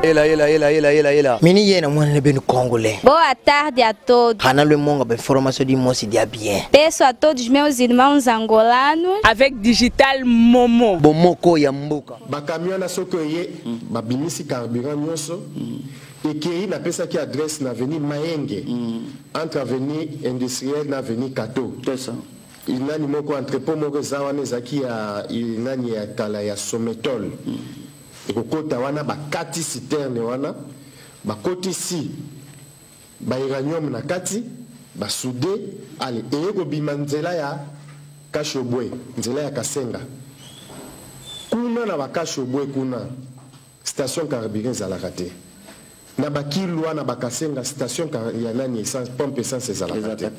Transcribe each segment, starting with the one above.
Ela, ela, ela, ela, ela, ela. Mini yena mwana ne benu congolais. Boa tarde a todos. Hana le monga ba information di mosi dia bien. Peço a todos meus irmãos angolanos. Avec Digital Momo. Bomoko ya mboka. Ba camion na soki oye babimisi carburant nyonso ekei. Napesaki adresse na avenue Mayenge, entre avenue Industrielle na avenue Kato. C'est ça. Nani moko, entrepôt moko eza wana, ezalaki ya nani ya kala ya Sometol. Ekokota wana, bakati citerne wana, bakotisi bauranium na kati, basouder. Ale eye kobima nzela ya Kashobwe, nzela ya Kasenga kuna. Na baKashobwe kuna, station carburant ezalaka te. Na baKilwa, na baKasenga, station ya nani, essence, pompe essence ezalaka te.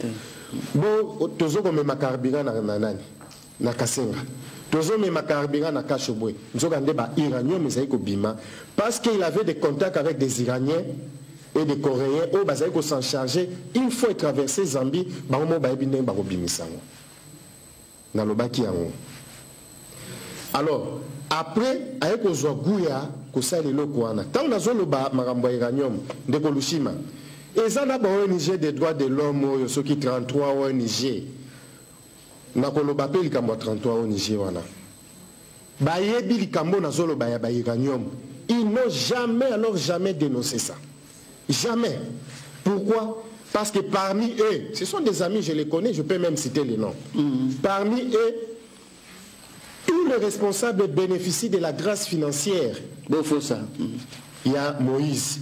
Bo tozokomema carburant na nani, na Kasenga, tozomema carburant na Kashobwe, nzoka nde bauranium ezali kobima, parce qu'il avait des contacts avec des Iraniens et des Coréens oyo bazali kos'en charger. Une fois traversé Zambie, bango mo bayebi ndenge bakobimisa yango. Nalobaki yango. Alors après, aye kozwa goût ya kosala eloko wana. Ntango nazoloba makambo ya uranium, ndeko Lushima, eza na ba ONG des droits de l'homme oyo, soki 33 ONG, nakoloba mpe likambo ya 33 ONG wana, bayebi likambo nazoloba ya bauranium. Ils n'ont jamais, alors jamais dénoncé ça, jamais. Pourquoi? Parce que parmi eux, ce sont des amis, je les connais, je peux même citer les noms. Parmi eux, tous les responsables bénéficient de la grâce financière. Bon, faut ça. Il y a Moïse.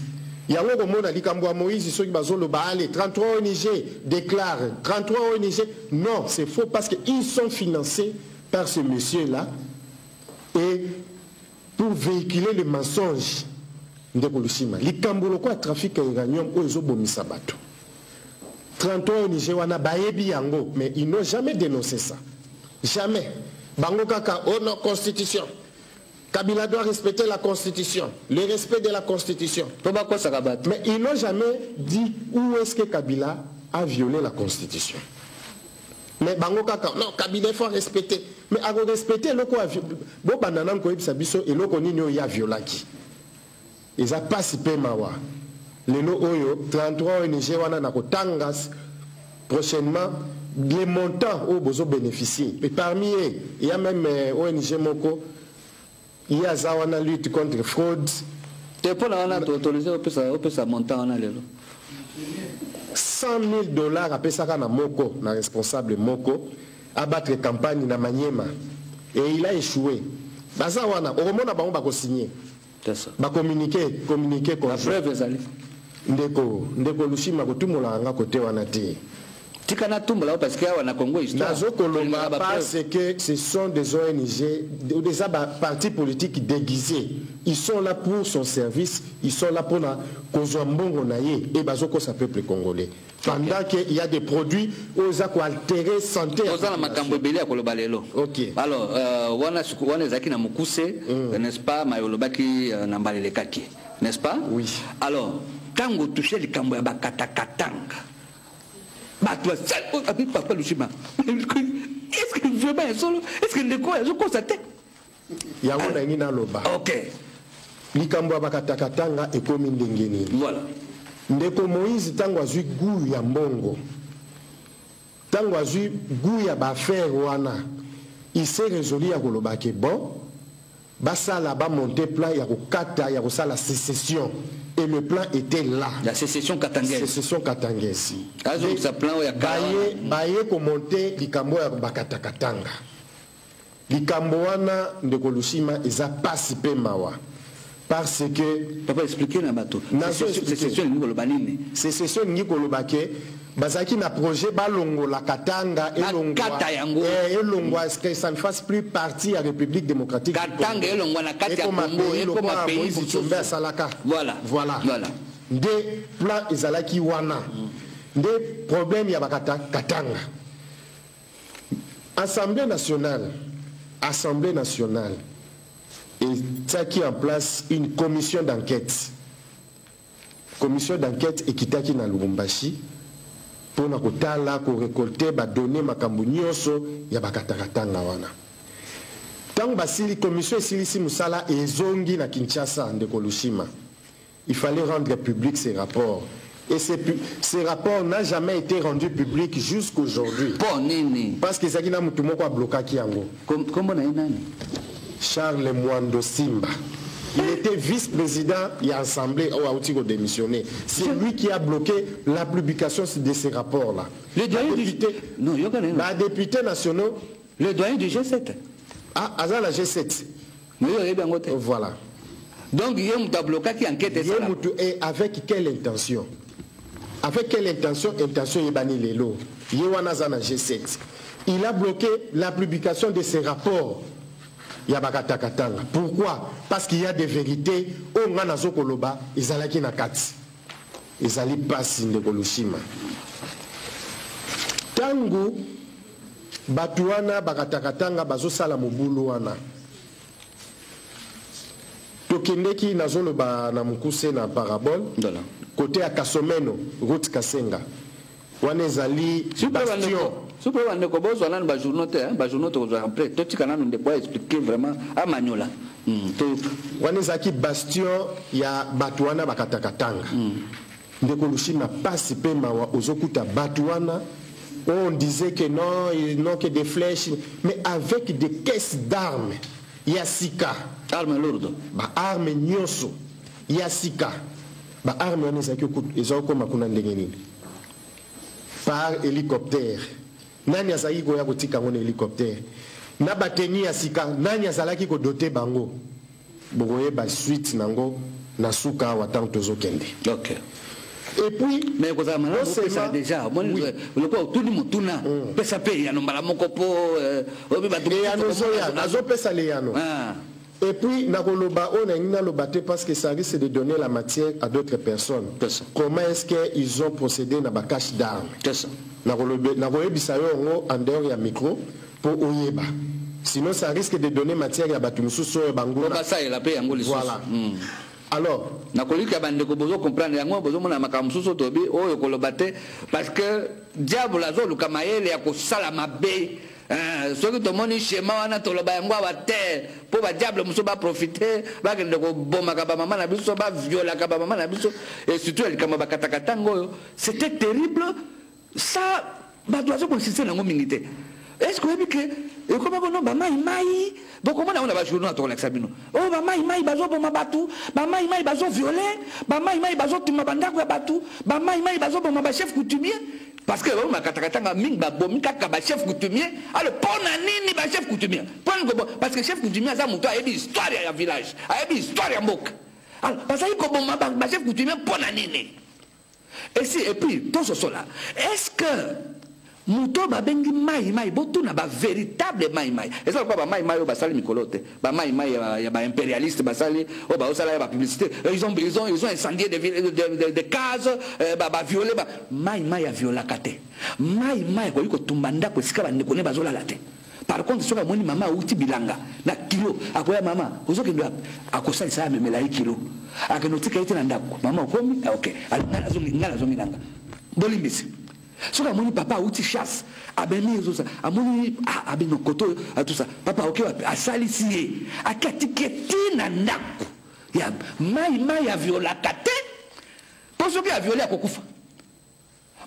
Yango komona likambo ya Moïse, soki bazoloba ale 33 ONG déclare 33 ONG, non, c'est faux, parce qu'ils sont financés par ce monsieur là et pour véhiculer le mensonge. Ndeko Lushima, likambo lokola trafic ya uranium oyo ezobomisa bato, 33 ONG wana bayebi yango, mais ils n'ont jamais dénoncé ça, jamais. Bango kaka: oh non, constitution, Kabila doit respecter la constitution, le respect de la constitution. Mpo bakosaka bato. Mais ils n'ont jamais dit où est-ce que Kabila a violé la constitution. Mais bango kaka: non, Kabila, il faut respecter. Mais akorespecter eloko bobanda nanu koyebisa biso eloko nini oyo aviolaki. Eza pasi mpe mawa. Lelo oyo 33 ONG wana, na kotanga prochainement les montants oyo bozobénéficier. Et parmi eux, il y a même ONG moko ye aza wana, lutte contre fraude. Te, mpo na wana toautoriser opesa montant wana lelo. 100 000 $ apesaka na moko, na responsable moko abattre campagne na Manyema, et il a échoué. Baza wana, okomona bango bakosigner. C'est ça. Bacommuniqué, communiqué. Bapreuve ezali. Ndeko Lushima, kotumolaka nga kote wana te. Tika natumbola parce que awa na Congo histoire Nazokoloba parce que ce sont des ONG, des partis politiques déguisés. Ils sont là pour son service, ils sont là mpona kozwa mbongo na ye e bazokosa peuple congolais pendant que il y a des produits oyo eza koaltérer santé ya Oza na makambo ebele ya koloba lelo. Ok. Alors wana ezalaki na mokuse, n'est-ce pas, maye olobaki na mbala elekaki, n'est-ce pas? Oui. Alors ntango touche likambo ya bakatakatanga, bato basali abi: papa Lushima, est ce que vraiment ya solo? Est ce que ndeko oyo azokosa te? Yango nangi naloba. Likambo ya bakatakatanga ekomi ndenge nini? Voilà. Ndeko Moïse, ntango azwi goût ya mbongo, ntango azwi goût ya baaffaire wana, il s'est résolu ya koloba ke bon, basala, bamonte plan ya kokata, ya kosala sécession, et le plan était là. La sécession katangaise. Sécession katangaise. Azongisa plan oyo ya kala. Baye komonter likambo ya bakatakatanga. Likambo wana, ndeko Lushima, eza pasi mpe mawa, parce que Papa, explique na bato. Nazo expliquer. Sécession elingi koloba nini? Sécession elingi koloba ke bazalaki na projet balongola Katanga. Bakata yango. Elongwa, que ça ne fasse plus partie ya République démocratique du Katanga Congo. Elongwa na kati ya Ekoma Congo, pays ekoma lokola pays Moïse mosusu. Tshombe asalaka. Voilà. Voilà. Voilà. Nde plan ezalaki wana. Nde problème ya bakata Katanga, Assemblée nationale etiaki en place une commission d'enquête. Commission d'enquête ekitaki na Lubumbashi mpona kotala, korécolter badonnées, makambo nyonso ya bakatakatanga wana. Ntango basili, commission esilisi mosala, ezongi na Kinshasa. Ndeko Lushima, Il fallait rendre public ces rapports. Et ces rapports n'ont jamais été rendus publics jusqu'aujourd'hui. Mpo nini? Parce que ezalaki na mutu moko ablokaki yango. Kombo na ye nani? Charles Mwando Simba. Il était vice-président ya assemblée oyo auti kodémissionner. C'est lui qui a bloqué la publication de ces rapports-là. Le doyen du Non, yoka na ye. Badéputés nationaux. Le doyen du G7. Ah, aza na G7. Mais yo oyebi yango te. Voilà. Donc ye moto ablokaki enquête Ye esala. Mutu, et avec quelle intention? Avec quelle intention? Intention ebani lelo. Ye wana aza na G7. Il a bloqué la publication de ces rapports ya bakatakatanga. Pourquoi? Parce qu'il y a des vérités oyo nga nazokoloba ezalaki na kati. Ezali pasi, ndeko Lushima. Ntango bato wana bakatakatanga bazosala mobulu wana, tokendeki, nazoloba na mokuse na parabole, Voilà. côté ya Kasomeno, route Kasenga wana, ezali bastion. Soki bandeko bozwa nanu bajournaux te, hein, bajournaux tokozwa après. Totika nanu ndeko aexpliquer vraiment, amanyola. Toyoka. Wana ezalaki bastion ya bato wana bakatakatanga. Ndeko Lushima, pasi mpe mawa, ozokuta bato wana oyo on disait que non, ils n'ont que des flèches, mais avec des caisses d'armes ya sika. Arme lourde. Baarme nyonso ya sika. Baarme wana ezalaki ezalaki kokóma kuna ndenge nini? Par hélicoptère. Nani azalaki koya kotika yango na hélicoptère na bateni ya sika? Nani azalaki kodoter bango? Bokoyeba suite nango na suka awa ntango tozokende. Et puis Mais kozala malamu non opesa déjà omoni lokola otuni motuna, pesa mpe eyano mbala moko mpo oyebi bato. Eyano ezoya, nazopesa leyano. Ah. Et puis nakoloba oyo nalingi naloba te, parce que ça risque de donner la matière à d'autres personnes. C'est ça. Comment est-ce qu'ils ont procédé na bacache d'armes? C'est ça. Nakoyebisa yo yango en dehors ya micro mpo oyeba, sinon ça risque de donner matière ya bato mosusu oyo po banguna. Basalela mpe yango lisusu. Voilà. Alors Nakolika bandeko bozocomprendre yango, bozomona makambo mosusu oyo toyebi oyo koloba te, parce que diable azoluka mayele ya kosala mabe. Soki tomoni schéma wana, toloba yango awa te mpo badiable mosusu baprofite, bakende kobomaka bamama na biso, baviolaka bamama na biso, et surtout ya likambo ya bakatakatanga oyo. C'était terrible ça. Bato bazokoinsiste nango mingi te. Est ce que oyebi ke ekoma kono bamaimai? Bokomona yango na bajournaux na tokolakisa bino oyo. Bamaimai bazoboma bato, bamaimai bazovioler, bamaimai bazotumba bandako ya bato, bamaimai bazoboma bachef coutumier, parce que bango bakatakatanga mingi babomi kaka bachef coutumier. Alors mpo na nini bachef coutumier? Mpo nini Parce que chef coutumier aza moto ayebi histoire ya village, ayebi histoire ya mboka. Alors bazali koboma bachef coutumier mpo na nini? Et si, et puis tososola, est ce que moto babengi mai mai, botuna bavéritable mai mai, eza lokola bamai mai oyo basali mikolo te, bamai mai ya baimpérialiste basali oyo baosala ya bapublicité, ils ont incendié des cases, baviole ba mai mai. Aviolaka te. Mai mai akoki kotumba ndako esika bandeko ne bazolala te. Par contre, soki amoni mama auti bilanga na kilo, akoya: "Mama, ozokende wapi?" Akosalisa, amemela ye kilo, akende otika ye te na ndako. "Mama, okomi? Ah, ok." Ngai nazongi nanga, bolimbisi. Soki amoni papa auti chasse, abemi ezosa, amoni, ah, abemi koto oyo atusa: "Papa, oke wapi?" Asalisi ye, ake atiki ye ti na ndako ya mai mai. Aviolaka te, mpo soki aviole, akokufa.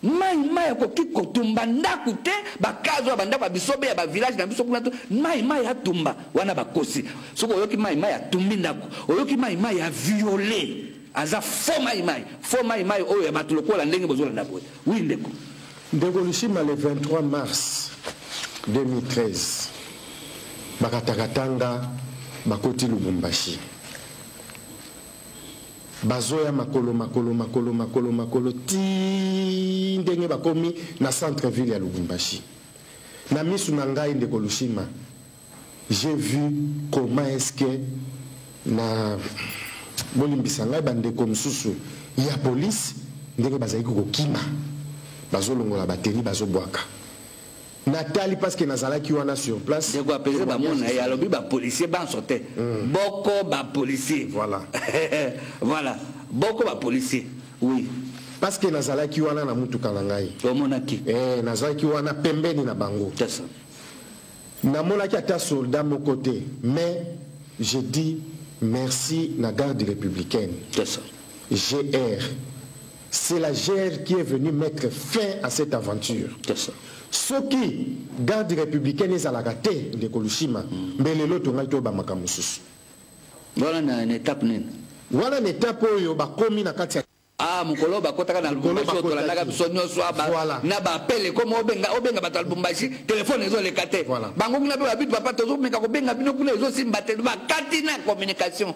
Mai mai akoki kotumba ndako te. Bakazo ya bandako ya bisobe ya bavillage na biso kuna to mai mai atumba wana, bakosi. Soki oyoki mai mai atumbi ndako, oyoki mai mai aviole, aza faux mai mai, faux mai mai oyo ya bato lokola ndenge bozolanda boye. Oui, ndeko. Ndeko Lushima, le 23 mars 2013, bakatakatanga bakoti Lubumbashi, bazoya makolo makolo makolo makolo makolo ti ndenge bakomi na centre ville ya Lubumbashi. Na misu na ngai, ndeko Lushima, j'ai vu comment est-ce que, na bolimbisa ngai bandeko mosusu ya polise, ndenge bazalaki kokima, bazolongola bateri, bazobwaka. Natali parce que nazalaki wana sur place. Ndeko apese bamona ye, alobi bapolicier banso te, boko bapolicier. Voilà. Voilà, boko bapolicier, oui. Parce que nazalaki wana na mutuka na ngai. Omonaki. Eh, nazalaki wana pembeni na bango. C'est ça. Namonaki ata soldat moko te, mais je dis merci na garde républicaine. C'est ça. GR. C'est la GR qui est venue mettre fin à cette aventure. C'est ça. Soki garde républicaine ezalaka te, ndeko Lushima, mbe lelo tongai toyeba makambo mosusu. Wana na étape nini? Wana na étape oyo bakomi na kati ya Ah, mokolo bakotaka na Mokolo Lubumbashi, oyo tolandaka bakotaki. biso nyonso Voilà. na bapele komo obenga bato ya Lubumbashi, telefone ezoleka te. Voilà. Bango kuna mpe babitu papa, tozomeka kobenga bino kuna, ezosimba te, bakati na communication.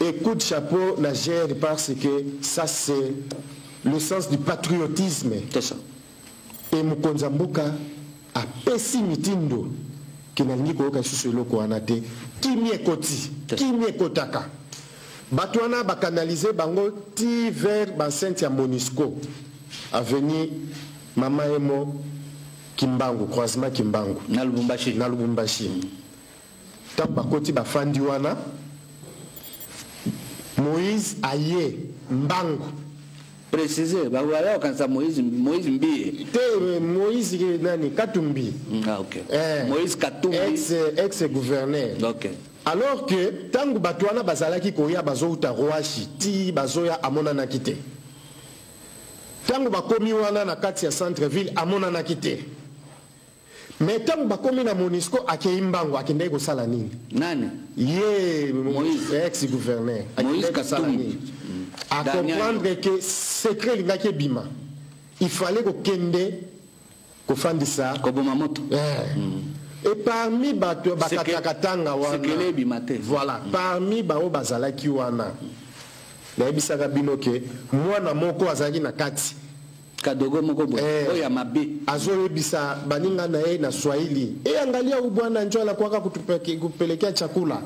Et coup de chapeau na GR, parce que ça, c'est le sens du patriotisme. C'est ça. Et mokonzi ya mboka apesi mitindo ke nalingi koyoka lisusu eloko wana te. Kimi ekoti, kimi ekotaka, bato wana bakanalize bango ti vers baenceinte ya MONUSCO, avenue Mama Emo, Kimbangu, croisement Kimbangu. Na Lubumbashi. Na Lubumbashi. Ntango bakoti, bafandi wana, Moïse aye mbangu. Précise, bawaya okanisa Moïse Mbiye. Te, Moïse nani, Katumbi. Ah, ok. Eh, Moïse Katumbi. Ex gouverneur. Alors que ntango bato wana bazalaki koya, bazouta Rwashi ti bazoya, amonanaki te. Ntango bakomi wana na kati ya centre ville, amonanaki te. Mais ntango bakomi na MONUSCO, akei mbango. Akendeki kosala nini? Nani? Ye. Moïse. Ex gouverneur. Moïse Akendeki kosala Katumbi. nini? Acomprendre que secret elingaki ebima, il fallait kokende kofandisa. Koboma moto. Eh. Et parmi bato bakataka tanga wana, Sekele ebima te. Voilà, parmi bango bazalaki wana, nayebisaka bino ke mwana moko azalaki na kati. Kadogo moko boye. Eh. Oyo ya mabe. Azoyebisa baninga na ye na Swahili: "E, angalia huyu bwana njo anakuwaka kupelekea chakula.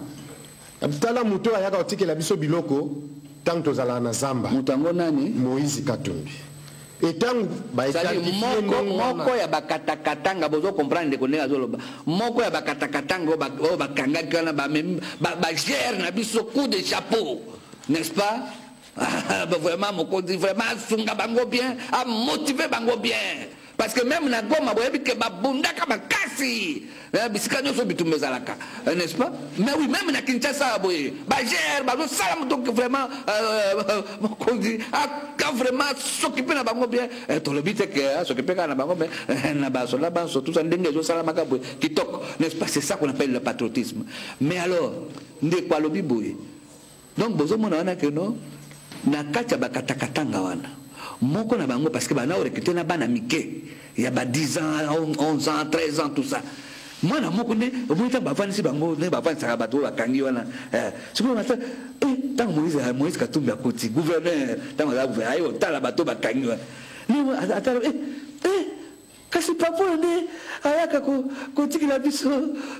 Tala moto ayaka kotikela biso biloko ntango tozalaka na zamba." Moto yango nani? Moïse Katumbi. Etango C'est-à-dire moko ya bakatakatanga, bozo comprendre ndeko ndenge azoloba, moko ya bakatakatanga oyo bakangaki wana, bamemi bagere na biso. Coup de chapeau, n'est-ce pas? Ah, bah, vraiment mokonzi vraiment asunga bango bien, amotive bango bien, parce que même na Goma boyebi ke babundaka makasi. Eh, bisika nyonso bitumba ezalaka. Eh, n'est-ce pas? Mais oui, même na Kinshasa boye bagere bazosala moto. Vraiment mokonzi aka vraiment s'occupe na bango bien. Eh, tolobi te ke asokipe kaka na bango, mais na basoda banso, tout ça ndenge ezosalamaka boye kitoko, n'est-ce pas? C'est ça qu'on appelle le patriotisme. Mais alors, ndeko alobi boye, donc bozomona wana ke no na kati ya bakatakatanga wana, moko na bango, parce que bana orecrute na bana mike ya ba 10 ans, 11 ans, 13 ans, tout ça. Mwana moko nde omoni ntango bavandisi bango, nde bavandisaka bato oyo bakangi wana. Eh, sikoyo mata ntango Moïse Katumbi akoti, gouverneur, ntango aza gouverneur, aye otala bato oyo bakangi wana, nde atala: "Eh, kasi papa oyo nde ayaka kotikela biso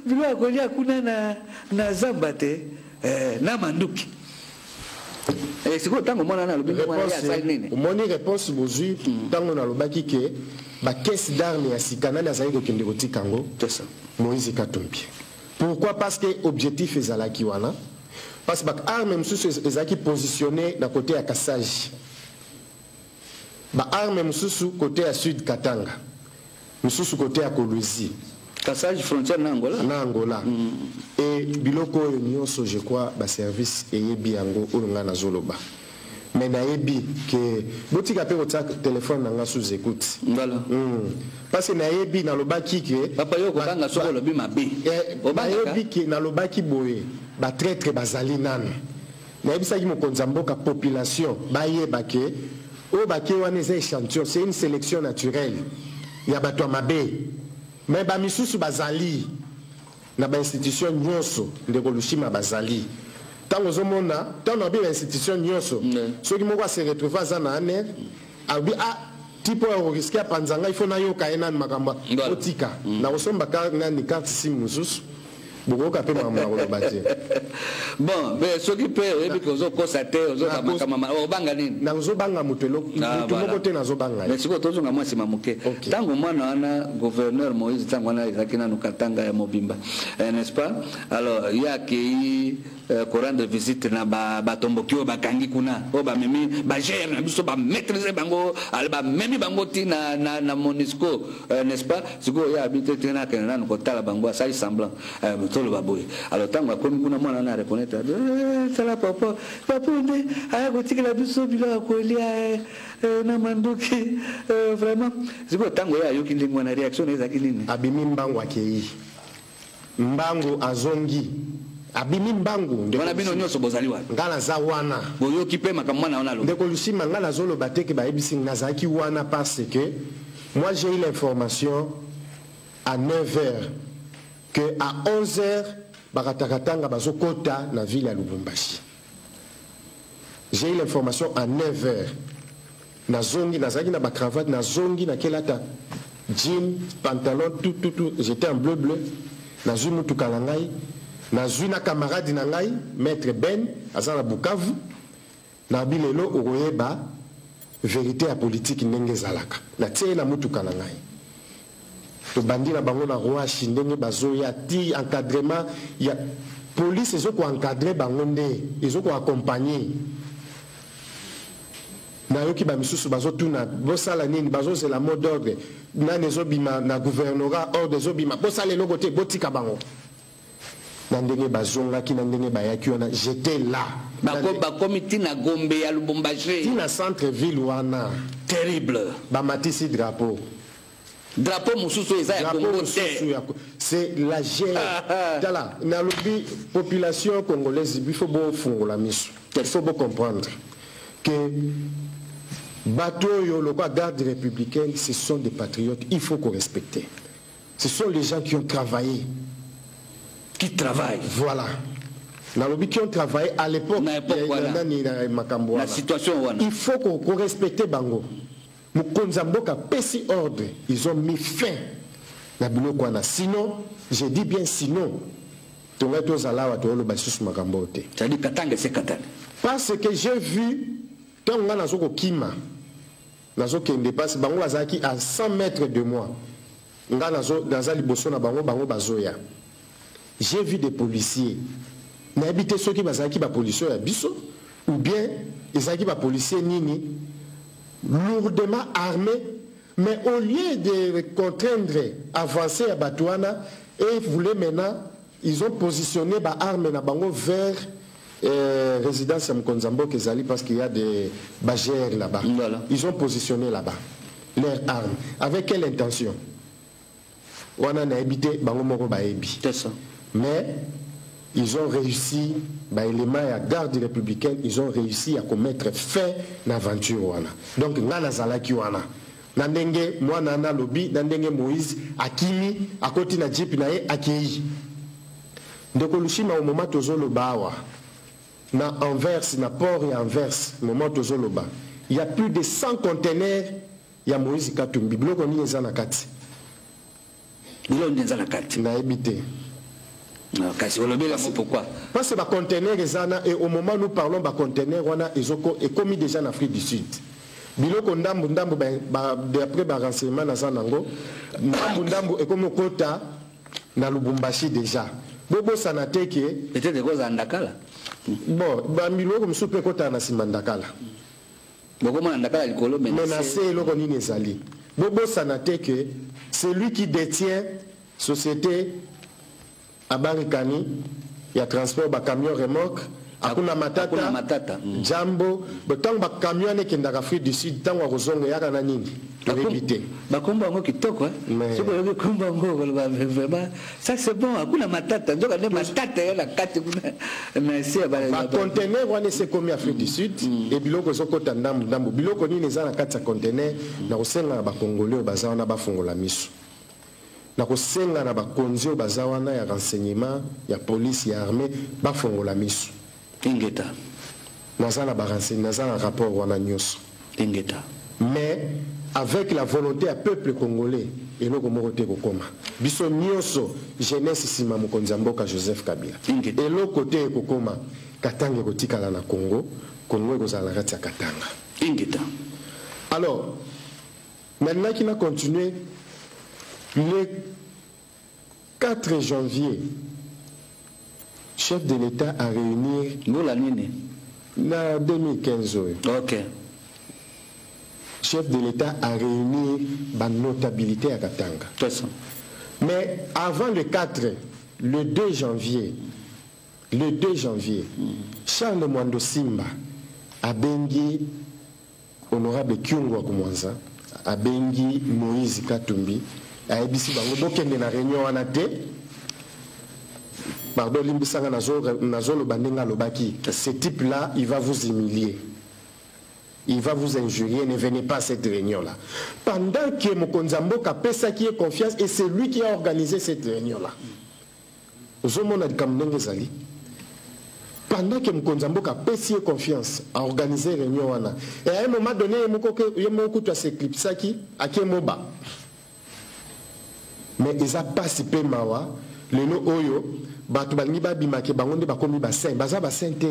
biloko ya kolia kuna na zamba te, na manduki." Eh, sikoyo ntango mwana wana alobi ndenge wana, ye asali nini? Omoni réponse bozwi ntango nalobaki ke bacaisse d'arme ya sika, nani azalaki kokende kotika yango? C'est ça. Moïse Katumbi. Pourquoi? Parce que objectif ezalaki wana, parce que baarme mosusu ezalaki positionné na côté ya Kasaji, baarme mosusu côté ya Sud Katanga, mosusu côté ya Kolwezi. Kasaji, frontière na Angola. Na Angola. E biloko oyo nyonso, je crois baservice eyebi yango oyo ngai nazoloba. Mais nayebi ke botika mpe kotia telefone na nga sous écoute. Voilà. Parce que nayebi nalobaki ke Papa, yo kobanga soki olobi mabe. Eh, Obangaka? nayebi ke nalobaki boye, batraître bazali nano. Nayebisaki mokonzi ya mboka, population bayeba ke oyo bake wana eza échantillon, c'est une sélection naturelle ya bato ya mabe. Mais bamisusu bazali na bainstitution nyonso, ndeko Lushima, bazali. Ntango ozomona, ntango nabi bainstitution nyonso, soki moko ase retrouve aza na ANR, alobi: "Ah, type oyo akorisquer apanza ngai, ifo nayoka ye nani makambo." Otika nakosomba nani, carte SIM mosusu, bokoyoka mpe makambo na koloba te. Bon, mais soki mpe oyebi ke ozokosa te, ozoka makambo, obanga nini? Nazobanga moto eloko Ah, moto voilà. moko te nazobanga ye. Mais sikoyo tozonga mwa nsima moke. Ok. Ntango mwana wana, gouverneur Moïse, ntango wana ezalaki nanu Katanga ya mobimba, eh, n'est-ce pas? Alors ye akei korendre visite na batomboki oyo bakangi kuna, oyo bamemi bagere na biso, bamaîtrise bango, ale bamemi bango ti na MONUSCO, n'est-ce pas? Sikoyo ye abi te te, nakende nanu kotala bango. Asali semblant. Azoloba boye. Alors ntango akomi kuna, mwana wana areconnaître: eh, tala papa, papa nde aya kotikela biso biloko ya kolia na manduki. Vraiment, sikoyo ntango ye ayoki ndenge wana, réaction na ezalaki nini? Abimi mbangu, akei mbangu, azongi, abimi mbangu, ndeko. Wana bino nyonso bozali wapi? Nga naza wana. Boyoki mpe makambo mwana wana alobi? Ndeko Lusima, nga nazoloba te ke bayebisi. Nazalaki wana parce que moi, j'ai eu l'information à 9 heures que à 11 heures bakatakatanga bazokota na ville ya Lubumbashi. J'ai eu l'information à 9 heures. Nazongi, nazalaki na bacravate, nazongi, nakelata jean, pantalon, tout, tout, tout, j'étais en bleu bleu. Nazwi mutuka na ngai, nazwi na camarade na ngai, maître Ben, aza na Bukavu. Nabi lelo okoyeba vérité ya politike ndenge ezalaka. Natie ye na mutuka na ngai, tobandi na bango na Rwashi. Ndenge bazoya ti encadrement ya police ezokoencadre bango, nde ezokoaccompagne. Nayoki bamisusu bazotuna: bosala nini? Bazozela mot d'ordre nani ezobima na gouvernorat. Ordre ezobima, bosala eloko te, botika bango. Na ndenge bazongaki, na ndenge bayaki wana, j'étais là. Bakomi ntina Gombe ya Lubumbashi. Ntina centre ville wana. Terrible. Bamatisi drapeau. Drapeau mosusu eza ya Drapeau Congo mosusu te. C'est la guerre. Tala, nalobi population congolaise, il faut bofungola miso, il faut bocomprendre que bato oyo lokwa garde républicaine, ce sont des patriotes, il faut qu'on respecte. Ce sont les gens qui ont travaillé. Qui travaille. Voilà, nalobi qui ont travaillé à l'époque. Na époque wana. Nani, na makambo Na wana. Situation wana. Il faut qu'on respecte bango. Mokonzi ya mboka apesi ordre, ils ont mis fin na biloko wana. Sinon, je dis bien sinon, tongai tozala awa tooloba lisusu makambo oyo te. C'est-à-dire Katanga ese katana. Parce que j'ai vu, ntango ngai nazokokima, nazokende, mpasi bango bazalaki à 100 mètres de moi, ngai naza liboso na bango, bango bazoya, j'ai vu des policiers. Nayebi te soki bazalaki bapolicier ya biso ou bien ezalaki bapolicier nini, lourdement armés. Mais au lieu de contraindre avancer ya bato wana, et voulaient maintenant, ils ont positionné baarme na bango vers résidence ya mokonzi ya mboka ezali, parce qu'il y a des bagères là-bas. Ils ont positionné là-bas leurs armes avec quelle intention? Wana nayebi te, bango moko bayebi. C'est ça. Mais ils ont réussi, baélément ya garde républicaine, ils ont réussi à commettre fin na aventure wana. Donc nga nazalaki wana na ndenge mwana wana alobi, na ndenge Moïse akimi, akoti na jeep na ye, akei. Ndeko Lushima, au moment tozoloba awa, na Anvers, na port ya Anvers, moment tozoloba, il y a plus de 100 conteneurs ya Moïse Katumbi. Biloko nini eza na kati? Biloko nini eza na kati? Nayebi te. Ah, kasi olobeli yango pourquoi? Parce que baconteneur eza na, et au moment où nous parlons, baconteneur wana ezoko ekomi déjà na Afrique du Sud. Biloko ndambu ndambu, d'après barenseignement naza nango, ndambu ndambu ekomi okota na Lubumbashi déjà. Bobosana te ke Peut-être ekozala ndakala. Bon, bamiloko mosusu mpe ekotaka na nsima ndakala. Bokomona ndakala likolo. Mais na se eloko nini ezali? Bobosana te ke celui qui détient société Abarikani ya transport, bacamion remorque Akuna Matata, Hakuna Matata. Jambo, ntango bacamion wana ekendaka Afrique du Sud, ntango akozonga eyaka na nini, toyebi te. Bakombo yango kitoko, hein? Soki oyoki kombo yango, okoloba: vraiment, ça c'est bon, Hakuna Matata. Nzoka nde matata ya na kati kuna na se ya Baconteneur wana esi ekomi Afrique du Sud e biloko ezokota ndambu ndambu. Biloko nini eza na kati ya conteneur? Na kosenga na bakongole oyo baza wana bafungola miso, na kosenga na bakonzi oyo baza wana ya renseignement, ya police, ya armée, bafongola miso. Ingeta. Naza na barenseignement, naza na rapport wana nyonso. Ingeta. Mais avec la volonté ya peuple congolais, eloko moko te ekokoma. Biso nyonso jeunesse nsima mokonzi ya mboka Joseph Kabila. Ingeta. Eloko te ekokoma. Katanga ekotikala na Congo, Congo ekozala na kati ya Katanga. Ingeta. Alors nalingaki na continuer. Le 4 janvier, chef de l'État a réunir Mbula nini? Na 2015 oyo. Chef de l'État a réuni banotabilité ya Katanga. C'est ça. Mais avant le 4 Le 2 janvier, le 2 janvier, Charles Mwando Simba abengi honorable Kyungu wa Kumwanza, abengi Moïse Katumbi, ayebisi bango bokende na réunion wana te. Pardon, limbisanga, nazoloba ndenge alobaki. Ce type là, il va vous humilier, il va vous injurier, ne venez pas à cette réunion-là. Pendant que mokonzi ya mboka apesaki ye confiance, et c'est lui qui a organisé cette réunion-là. Ozomona likambo ndenge ezali. Pendant que mokonzi ya mboka apesi ye confiance, a organisé réunion wana. Et à un moment donné, ye moko kutu aseclipsaki, ake moba. Mais eza pasi mpe mawa, lelo oyo bato balingi babimake bango nde bakomi basaint. Baza basaint te.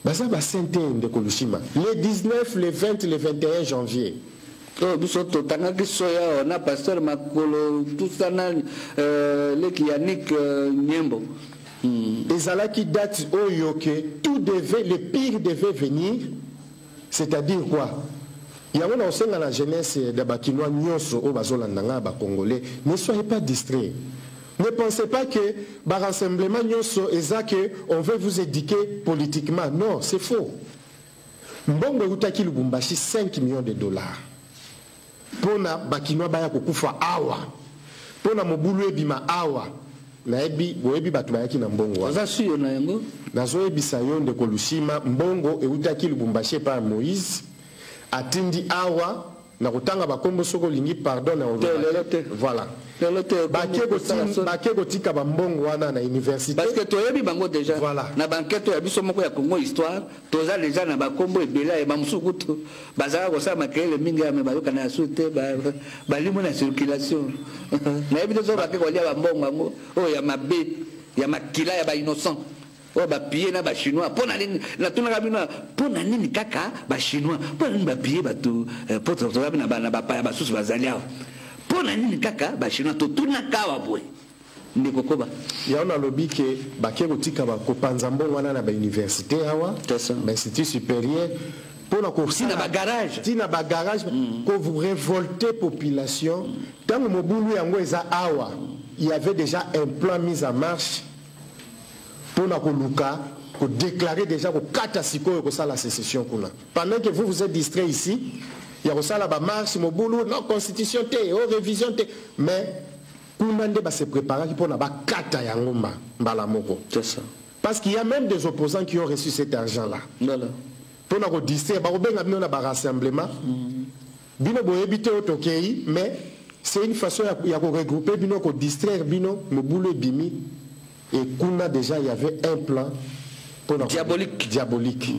Baza basaint te, ndeko Lushima. Le 19, le 20, le 21 janvier. Oyo biso totangaki soya awa na pasteur Makolo, tout ça, na leki Yannick Nyembo. Ezalaki date oyo que tout devait, le pire devait venir, c'est-à-dire quoi? Yango na osenga na jeunesse ya bakinois nyonso oyo bazolanda nga, bacongolais, ne soyez pas distraits. Ne pensez pas que ba rassemblement nyonso eza que on veut vous éduquer politiquement. Non, c'est faux. Mbongo eutaki Lubumbashi, 5 millions de dollars, mpona bakinois baya kokufa awa, mpona mobulu ebima awa. Nayebi, boyebi bato bayaki na mbongo wana. Oza suyo na yango? Nazoyebisa yo, ndeko Lushima, mbongo eutaki Lubumbashi epai ya Moïse, atindi awa na kotanga bakombo. Soki olingi, pardon, na Te, lelo te. Voilà. Lelo te. Bake bake kotika bambongo wana na université. Parce que toyebi bango déjà. Voilà. Na bankete ya biso moko ya Congo Histoire, toza déjà na bakombo ebele ya bamosusu kutu bazalaka kosala makelele mingi ya me bayokana ya su te, balimo na circulation. Nayebi te soki bake kolia bambongo yango oyo ya mabe, ya makila ya bainnocent oyo bapille na bachinois. Mpo na nini natunaka bino? Mpo na nini kaka bachinois? Mpo na nini bapille bato? Mpo tozabi na bapaya basusu bazali awa. Mpo na nini kaka bachinois? Totunaka awa boye, ndeko Koba. Yango nalobi ke bake kotika, kopanza mbongo wana na bauniversité awa, C'est ça. bainstitut supérieur, mpona Ntina bagarage. Ntina bagarage, korévolter population. Ntango mobulu yango eza awa, il y avait déjà un plan mis en marche mpona koluka kodéclarer déjà, kokata sikoyo, kosala sécession kuna, pendant que vous vous êtes distrait ici ya kosala bamarche, mobulu, non constitution te, o révision te. Mais kuna nde base préparaki mpona bakata yango mbala moko. C'est ça. Parce qu'il y a même des opposants qui ont reçu cet argent là mpona kodistraire. Bakobenga bino na barassemblement, bino boyebi te oyo tokei, mais c'est une façon ya koregrouper bino, kodistraire bino, mobulu ebimi. Et kuna déjà il y avait un plan Diabolique. Diabolique.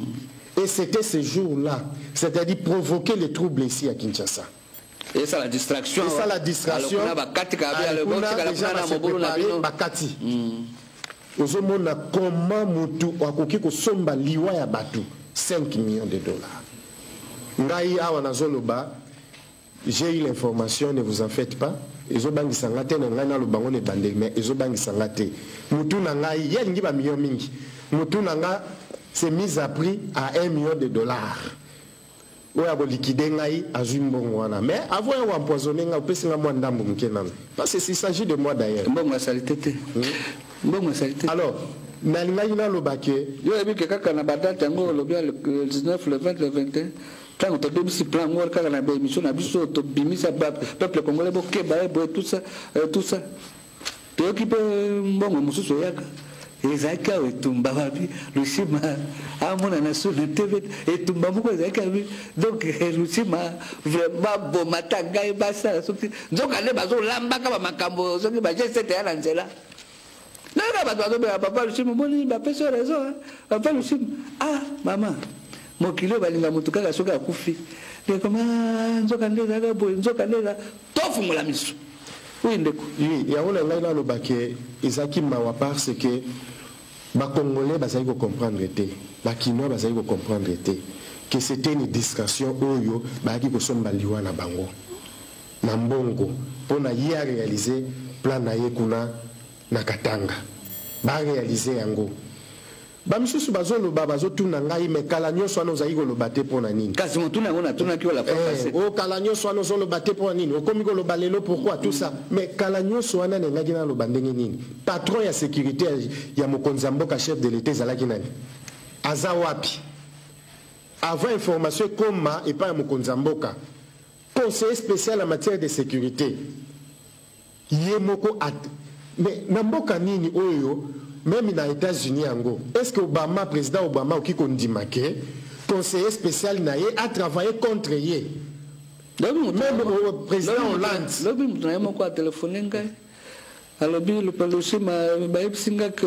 Et c'était ce jour-là, c'est-à-dire provoquer les troubles ici à Kinshasa. Et ça la distraction. Et ça la distraction. Alors, kuna bakati kabi Ah, ale kuna botikala déjà kuna na base mobulu na préparé, bino. Bakati. Ozomona comment mutu akoki kosomba liwa ya bato 5 millions de dollars. Ngai awa nazoloba, j'ai eu l'information, ne vous en faites pas. Ezobangisa nga te. Na ngai naloba ngo na ebandeli, mais ezobangisa nga te. Mutu na ngai ye alingi bamillion mingi. Mutu na nga c'est mise à prix à 1 million de dollars. Oyo akoliquider ngai azwi mbongo wana, mais avant ya koempoisonner ngai, opesi nga mwa ndambo moke nano, parce que s'il s'agit de moi d'ailleurs. Mbongo asali te te, mbongo asali te. Alors nalingaki naloba ke Yo oyebi ke kaka na badate yango olobi ya le 19, le 20, le 21, ntango tobimisi plan yango kaka na baémission na biso, tobimisa peuple congolais bokeba ye boye, tout ça, tout ça. Toyoki mpe mbongo mosusu oyaka ezalaki awa, etumba babi Lushima amonana su na TV, etumba moko ezalaki abi. Donc Lushima vraiment bomata ngai basala soki nzoka nde bazolambaka bamakambo soki ba G7 ya na nzela. Nanga bato bazobenga papa Lushima, omoni bapesi yo raison. Papa Lushima, ah mama, mokili oyo balinga motu kaka soki akufi. Ndeko ma nzoka nde ezalaka boye, nzoka nde eza tofungola miso. Oui, ndeko. Oui, yango na ngai naloba ke ezalaki mawa, parce que bacongolais bazali kocomprendre te, bakinois bazali kocomprendre te que c'était une distraction oyo bayaki kosomba liwa na bango na mbongo mpo na ye aréaliser plan na ye kuna na Katanga. Baréaliser yango. Bamisusu bazoloba, bazotuna ngai, me kala nyonso wana ozali koloba te mpo na nini? Kasi motuna yango natunaki oyo la fois passée. O kala nyonso wana ozoloba te mpo na nini? Okomi koloba lelo pourquoi? Tout ça, mais kala nyonso wana nengaki naloba ndenge nini? Patron ya sécurité ya mokonzi ya mboka, chef de l'État, ezalaki nani? Aza wapi? Avant information ekoma epai ya mokonzi ya mboka, conseiller spécial en matière de sécurité ye moko mais na mboka nini oyo, même na États-Unis yango, est ce que Obama, président Obama, oki kondima ke conseiller spécial na ye a travaillé contre ye? Même au président Hollande. Lobi moto na ye moko atelefone ngai, alobi: "Lushima, bayebisi nga ke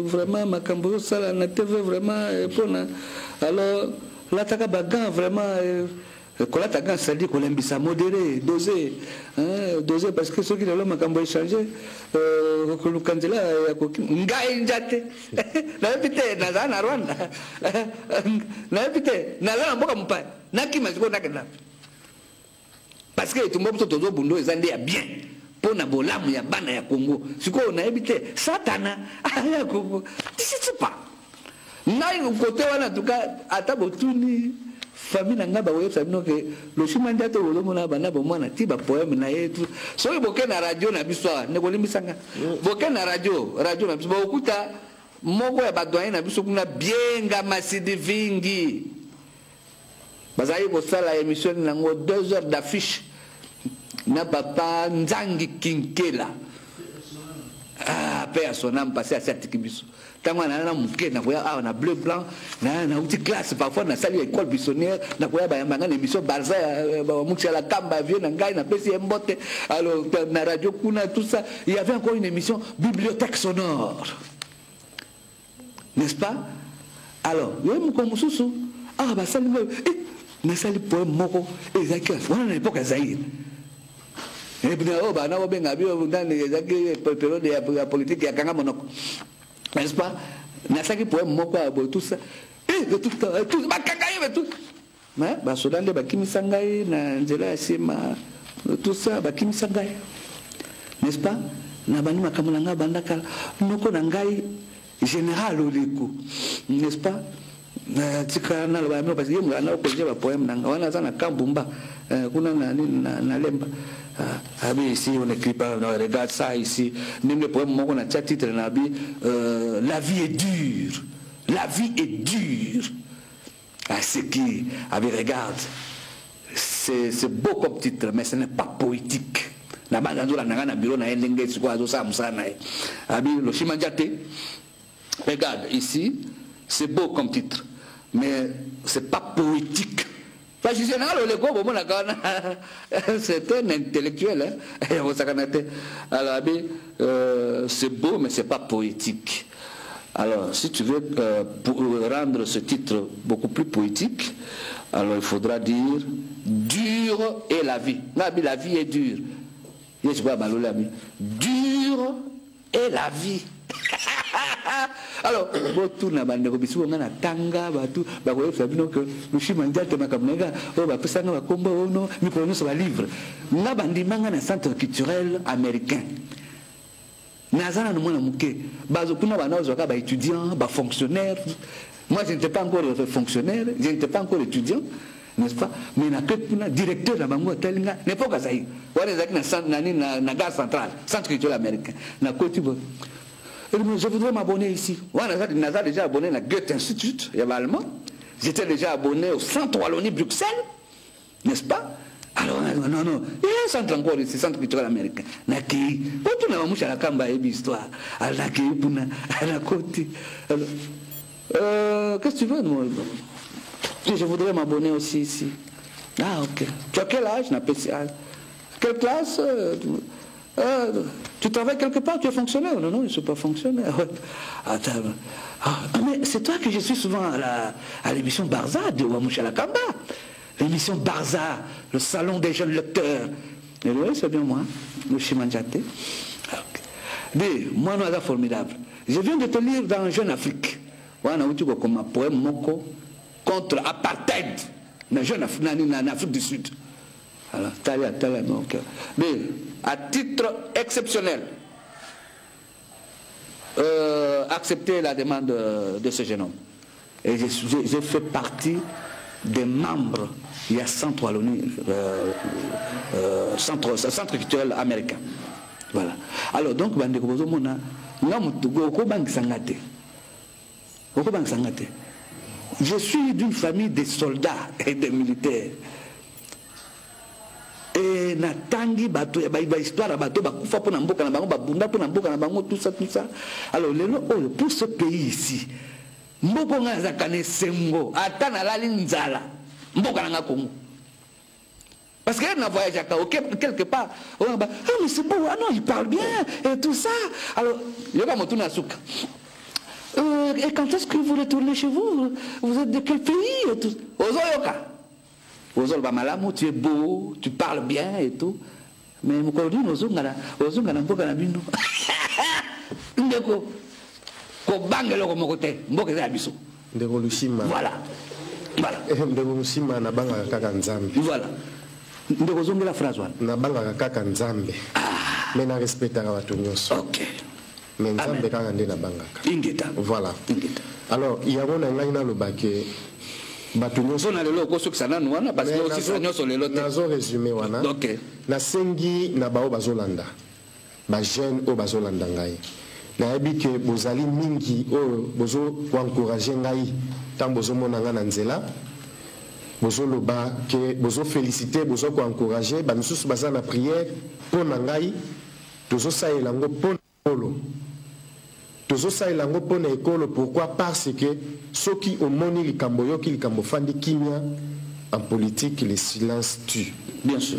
vraiment makambo ozosala na TV, vraiment mpona alors lataka bagants. Vraiment kolata gant, c'est-à-dire kolembisa, modéré, dosé, hein, dosé, parce que soki lelo makambo échange, koluka nzela ya koki ngai nja te. Nayebi te, nazala na Rwanda, nayebi te, naza na mboka mopaya, nakima sikoyo, nakenda, parce que etumba biso tozobunda oyo eza nde ya bien mpo na bolamu ya bana ya Congo. Sikoyo nayebi te, Satana aya Congo tisitipa ngai kote wana. Tuka ata botuni famille na ngai, bakoyebisa bino ke Lushima Ndiato bozomona banda bomwana ti bapoème na ye tu. Soki boke na radio na biso awa, ndeko, limbisanga, boke na radio na biso, bokokuta moko ya badoyen na biso kuna, Bienga Masidi Vingi, bazalaki kosala émission nango 2 heures d'affiche na papa Nzangi Kinkela. Ah, mpe ya sonam pasi asi atiki biso. Ntango wana na moke, nakoya awa na bleu blanc, nauti classe, parfois nasali école buissonnière, nakoya, bayambanga na émission Barza ya Mukisi ya la Kamba, vieux na ngai, napesi ye mbote. Alors na radio kuna, tout ça, il y avait encore une émission Bibliothèque sonore, n'est-ce pas? Alors ye moko mosusu awa basali ngai, nasali poème moko ezalaki wana na époque ya Zaire oyo bana kobenga bio nani, ezalaki période ya politique ya kanga monoko, n'est-ce pas? Nasalaki poème moko ya boye, tout ça, bakanga ye tout, mais basoda nde bakimisa ngai na nzela ya nsima, tout ça, bakimisa ngai, n'est-ce pas? Na bandi makambo na ngai banda kala. Noko na ngai, général Oleko, n'est-ce pas, tika naloba mino, parce que ye moto ana okorige bapoème na ngai wana, aza na Kambumba kuna na nini, na Lemba. Ah, ah, ici on n'écrit pas, non, regarde ça ici, ndenge poème moko na tia titre na bi "La vie est dure", "La vie est dure". Ah, c'est qui abi: "Regarde, c'est beau comme titre, mais ce n'est pas poétique." Na banda nzolanda ngai na bureau na ye, ndenge sikoyo azosala mosala na ye, abi: "Lushima Ndiate, regarde ici, c'est beau comme titre, mais c'est pas poétique." Parce que général Oleko bomonaka wana, c'est un intellectuel, hein, osakana te. Alors abi "C'est beau, mais c'est pas poétique. Alors si tu veux pour rendre ce titre beaucoup plus poétique, alors il faudra dire 'Dure est la vie'." Ngabi: "La vie est dure." Ye sikoyo baloli, abi: "Dure est la vie." Alors botuna bandeko bisiko ngai natanga, bato bakoyebisa bino ke Lushima Ndiate, makambo na nga oyo bapesanga bakombo ono mikolo nyonso, balivre nga, bandima nga na Centre culturel américain. Naza nanu mwana moke, bazo kuna bana ozwaka baétudiant, bafonctionnaire. Moi, je n'étais pas encore fonctionnaire, je n'étais pas encore étudiant, n'est-ce pas? Mais nakei kuna, directeur na bango atali nga. Na époque azali wana, ezalaki na nani, na gare centrale, Centre culturel américain. Nakoti boye: "Je voudrais m'abonner ici." Wana naza déjà abonné na Goethe Institut ya baallemand, j'étais déjà abonné au Centre Wallonie Bruxelles, n'est-ce pas? Alors non, non, il y a un centre encore ici, Centre culturel américain. Nakei, otuna bamushala Kamba, ayebi histoire. Alors nakei kuna, nakoti: "Alors qu'est-ce que tu veux?" "Moi, je voudrais m'abonner aussi ici." "Ah ok, tu as quel âge?" Napesi âge. "Quelle classe? Tu travailles quelque part? Tu es fonctionnaire?" "Non, non, je ne suis pas fonctionnaire." "Attends, ah, mais c'est toi que je suis souvent à l'émission Barza de Wamushala Kamba. L'émission Barza, le salon des jeunes lecteurs." "Et oui, c'est bien moi, Lushima Ndiate." "Mais moi, non, formidable. Je viens de te lire dans Jeune Afrique. Wana uti kokoma poème moko contre apartheid na Jeune Afrique, na Afrique du Sud. Alors, tala, tala, donc. Mais à titre exceptionnel, accepté la demande de ce jeune homme. Et j'ai fait partie des membres ya Centre Wallonie, centre culturel américain. Voilà. Alors donc, bandeko bozomona, nga motu okobangisa nga te. Okobangisa nga te. Je suis d'une famille de soldats et de militaires. Et natangi bato ya ba histoire ya bato bakufa mpona mboka na bango, babunda mpona mboka na bango, tout ça, tout ça. Alors lelo oyo, pour ce pays ici, mboka nga azalaka na esengo, ata nalali nzala, mboka na nga Congo. Parce que na voyageaka quelque part, on va, ah mais c'est beau, ah non, il parle bien et tout ça. Alors yoka motuna ya suka. Et quand est-ce que vous retournez chez vous? Vous êtes de quel pays? Et tout. Ozoyoka. Ozoloba malamu, tu es beau, tu parles bien et tout. Mais mokolo nini ozonga na mboka na bino? Ndeko, kobanga eloko moko te, mboka eza ya biso. Ndeko Lushima. Voilà. Voilà. Ndeko Lushima, nabangaka kaka Nzambe. Voilà. Ndeko, ozongela phrase wana. Nabangaka kaka Nzambe. Mais na respectaka bato nyonso. Ok. Mais Nzambe kaka nde nabangaka. Ingeta. Voilà. Ingeta. Alors, yango na ngai naloba ke bato nyonso Mpona lelo okosukisa nanu wana, parce que Mais osisa nyonso lelo te. Nazo résumé wana. Ok. Nasengi na bao bazolanda, ba jeune oyo bazolanda ngai, nayebi ke bozali mingi oyo bozo koencourage ngai ntango bozomona ngai na nzela, bozoloba ke bozofélicité, bozo koencourage. Bamisusu baza na prière mpo na ngai. Tozosalela yango mpo na ekolo, tozosalela yango mpo na ekolo. Pourquoi? Parce que soki omoni likambo, oyoki likambo, ofandi kimia, en politique le silence tue. Bien sûr.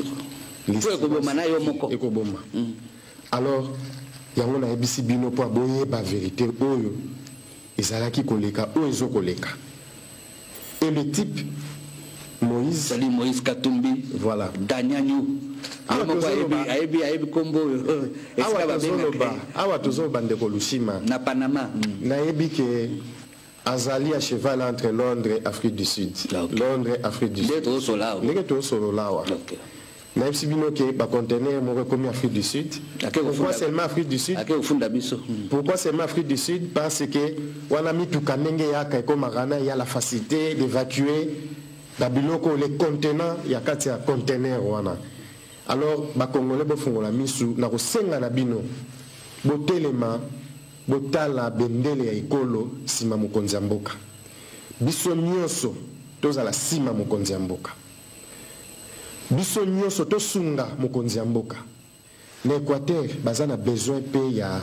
Le Po ekoboma na yo moko. Ekoboma. Alors yango nayebisi bino mpo boyeba vérité oyo ezalaki koleka, oyo ezokoleka. Et le type Moïse, Sali Moïse Katumbi. Voilà. Daniel. Awa Moko tozoloba- ayebi kombo oyo. Awa Esika babengaka tozoloba, awa tozoloba, ndeko Lushima, na Panama. Nayebi ke azali à cheval entre Londres et Afrique du Sud. Ah, ok. Londres, Afrique du Nde Sud. tozosola awa. Ndenge tozosolola awa, nayebisi bino ke bacontener moko ekomi Afrique du Sud. Ake Pourquoi kofunda- seulement Afrique du Sud? Ake kofunda biso. Pourquoi seulement Afrique du Sud? Parce que wana mituka ndenge eyaka ekomaka na ya la facilité d'évacuer babiloko, les contenants ya kati ya conteneur wana. Alors bakongolais, bofungola misu. Na kosenga na bino, botelema, botala bendele ya ekolo nsima mokonzi ya mboka. Biso nyonso tozala nsima mokonzi ya mboka, biso nyonso tosunga mokonzi ya mboka. Na Équateur baza na besoin mpe ya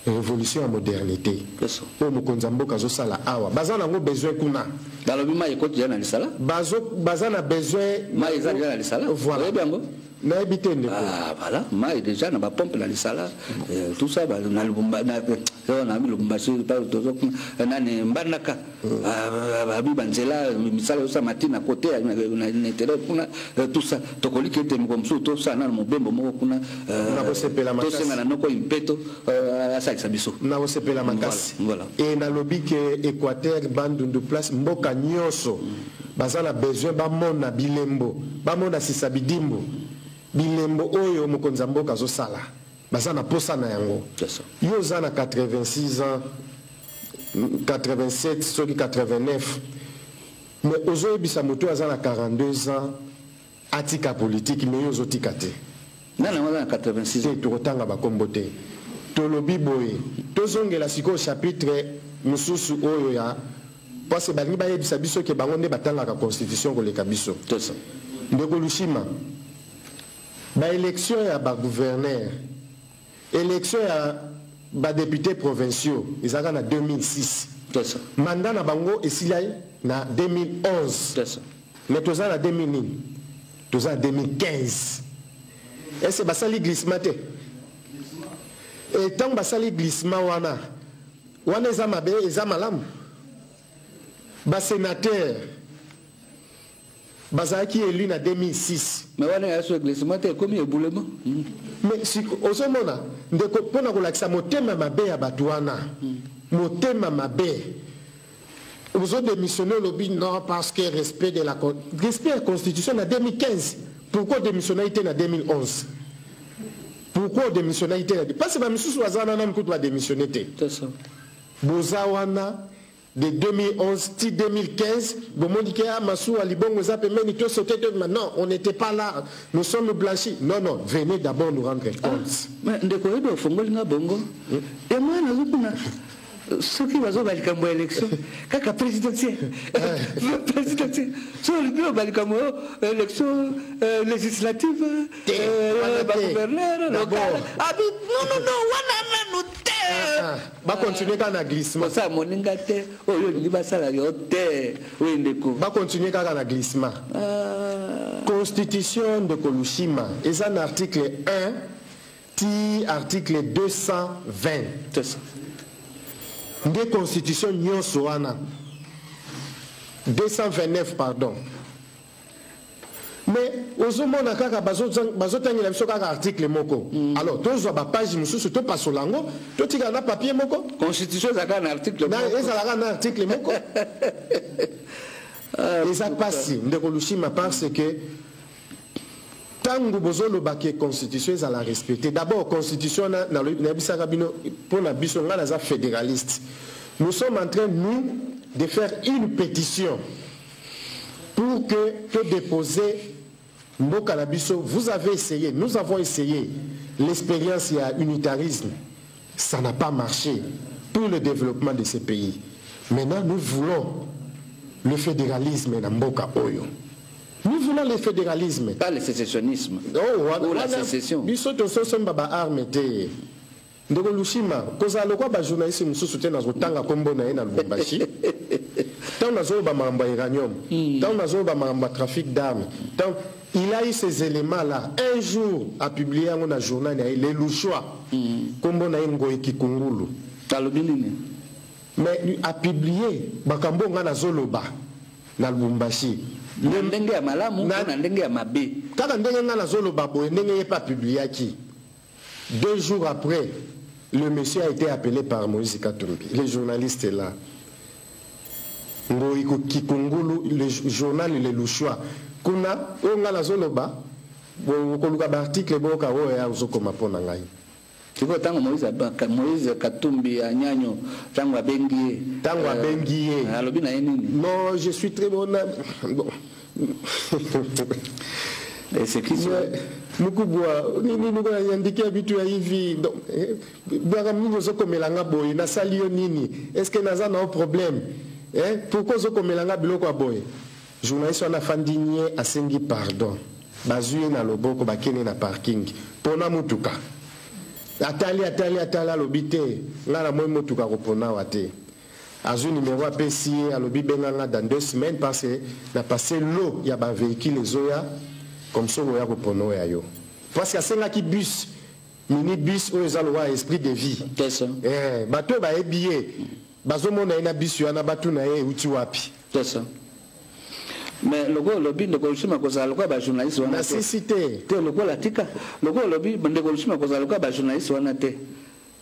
révolution ya modernité Yeso. oyo mokonzi ya mboka azosala awa, baza nango besoin kuna. Balobi mai ekoti deja na lisala. Baza na besoin. Mai eza deja na lisala. Voilà. Oyebi yango? Nayebi te, ndeko. Ah, voilà, mai déjà na bapompe na lisala, tout ça, na Lubumba, na na Lubumbashi, nani, Mbandaka. Ah, babi banzela misala osala ntina kote na intérieur kuna, tout ça. Tokoliki ete moko mosusu tosala nano mobembo moko kuna. Nakosepela makasi. Tosenga na noko impeto asalisa biso. Nakosepela makasi. Voilà. E nalobi ke Équateur, Bandundu, place mboka nyonso baza na besoin bamona bilembo, bamona sisa bidimbo, bilembo oyo mokonzi ya mboka azosala, baza na posa na yango. C'est ça. Yo oza na 86 ans, 87 soki 89, mais ozoyebisa moto oyo aza na 42 ans atika politike, mais yo ozotika te. Nani yango aza na 86? Te, tokotanga bakombo te. Tolobi boye, tozongela sikoyo chapitre mosusu oyo ya parce balingi bayebisa biso ke bango nde batangaka constitution koleka biso. C'est ça. Ndeko Lushima, baélection ya bagouverneur, élection ya badéputé provinciaux ezalaka na 2006. C'est ça. Mandat na bango esila na 2011. C'est ça. Mais toza na 2000 nini? Toza na 2015. Ese basali glissement te? E ntango basali glissement wana, wana eza mabe, eza malamu? Basénateur bazalaki élu na 2006. Mais wana ya so glissement te, ekomi éboulement. Mais ozomona, ndeko, mpona kolakisa motema mabe ya bato wana, motema mabe, ozodémissionne, olobi non, parce que respect de la respect ya constitution na 2015. Pourquoi démissionner te na 2011? Pourquoi? Pourquoi odémissionnaki te? Parce bamisusu baza wana, nanu kutu badémissionne te. C'est ça. Boza wana de 2011 ti 2015, bomoni ke ah, masuwa libongo eza pembeni, tosaute te. Non, on n'était pas là, nous sommes blanchis. Non, non, venez d'abord nous rendre compte. Mais ndeko, oyebi, ofongoli nga bongo yango wana, nazokuna soki bazoba likambo ya élection kaka présidentielle, présidentielle. So olingi loba likambo oyo élection législative, Te, wana te. Bagouverneur D'abord. local abi, non, non, non, wana nanu te. Ah, bacontinue kaka na glissement. Kosala moninga te oyo olingi basala yo te, oyo ndeko. Bacontinue kaka na glissement. Ah. Constitution, ndeko Lushima, eza na article 1 ti article 220. C'est ça. Nde constitution nyonso wana, 229, pardon. Mais ozomona kaka bazotangela biso kaka article moko. Alors tozwa bapage mosusu, topasola yango, totikala na papier moko. Constitution ezalaka na article moko. Ezalaka na article moko. Eza pasi, ndeko Lushima, parce que ntango bozolobaki constitution ezala respecté, d'abord constitution nayebisaka bino, mpo na biso, ngai naza fédéraliste. Nous sommes en train, nous, de faire une pétition pour que todéposer mboka na biso. Vous avez essayé, nous avons essayé l'expérience ya unitarisme, ça n'a pas marché pour le développement de ces pays. Maintenant, nous voulons le fédéralisme na mboka oyo. Nous voulons le fédéralisme. Pas le sécessionnisme. Oh, wana- Ou la wana- sécession. Biso tososomba baarme te, ndeko Lushima. Kozala lokwa bajournaliste mosusu te, nazotanga nkombo na ye na Lubumbashi. Ntango nazoloba makambo ya uranium, ntango nazoloba makambo ya trafic d'armes, ntango il a eu ces éléments là un jour, apublié yango na journal na ye Le Lushois, nkombo na ye Ngoi Kikungulu. Alobi nini? Mais apublié makambo oyo ngai nazoloba na Lubumbashi. Na ndenge ya malamu Na- to na ndenge ya mabe? Kaka ndenge ngai nazoloba boye, ndenge ye mpe apubliaki. 2 jours après, le monsieur a été appelé par Moïse Katumbi. Le journaliste est là, Ngoi Kikungulu, le journal Le Lushois. Kuna oyo ngai nazoloba, koluka baarticle, boyoka oyo ya ozokoma mpo na ngai. Sikoyo ntango Moïse Katumbi ya nyanyo, ntango abengi ye, Ntango abengi ye. Alobi na ye nini? Non, je suis très bon, bon. Esekisi. Mukubwa nini, niko naniandikia vitu ya hivi. Donc, bwaka nini ozokomelanga boye? Nasali yo nini? Est ce que naza na yo problème, eh? Pourquoi ozokomelanga biloko ya boye? Journaliste wana afandi nye, asengi pardon, bazwi ye na loboko, bakende na parking mpona mutuka. Atali, atali, atali, alobi te, ngai na moi motuka kopona awa te. Azwi numéro, apesi ye, alobi benganga dans 2 semaines, parce que na passe lot ya bavéhicule ezoya, comme soki oya kopona oyo ya yo, parce que asengaki bus, mini bus oyo eza lokwa Esprit de Vie. C'est ça. Eh, bato oyo bayebi ye, bazomona ye na bus wana, batuna ye euti wapi. C'est ça. Mais lokola olobi, ndeko Lusima, kozala lokola bajournaliste wana te. Nasisi te. Te, lokola tika lokola olobi, ndeko Lusima, kozala lokola bajournaliste wana te.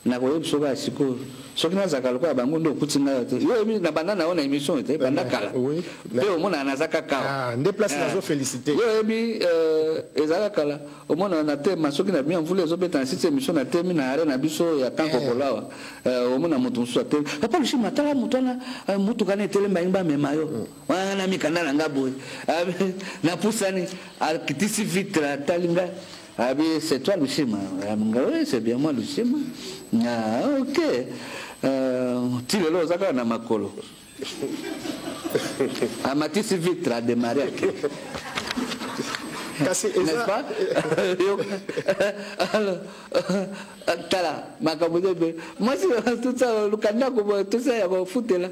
Nakoyebi soki ya sikoyo, soki nazalaka lokola bango nde okuti ngai te. Yo oyebi na banda na yo na émission te, banda kala. Oui. Mpe omonaka naza kaka awa. Ah, nde place Ah. nazofélicité. Yo oyebi, ezalaka kala, omona na tema soki na bia mvula ezobeta na site émission, na temi na are na biso ya kankokolo awa. Omona moto mosusu atemi: "Papa Lushima, tala moto wana, motuka na etelemi, balingi bamema yo wana mikanda na nga boye." Napusani, akitisi vitre, atali nga, abi: "C'est toi Lushima?" Nga: "Oui, c'est bien moi, Lushima." "Ah, ok. Ti lelo oza kaka na makolo?" Amatisi vitre, adémarré, ake. Kasi N'est-ce eza pas? Alors, tala makambo eza ebele. Mwasi, tout ça, luka ndako boye, tout ça ya kofutela,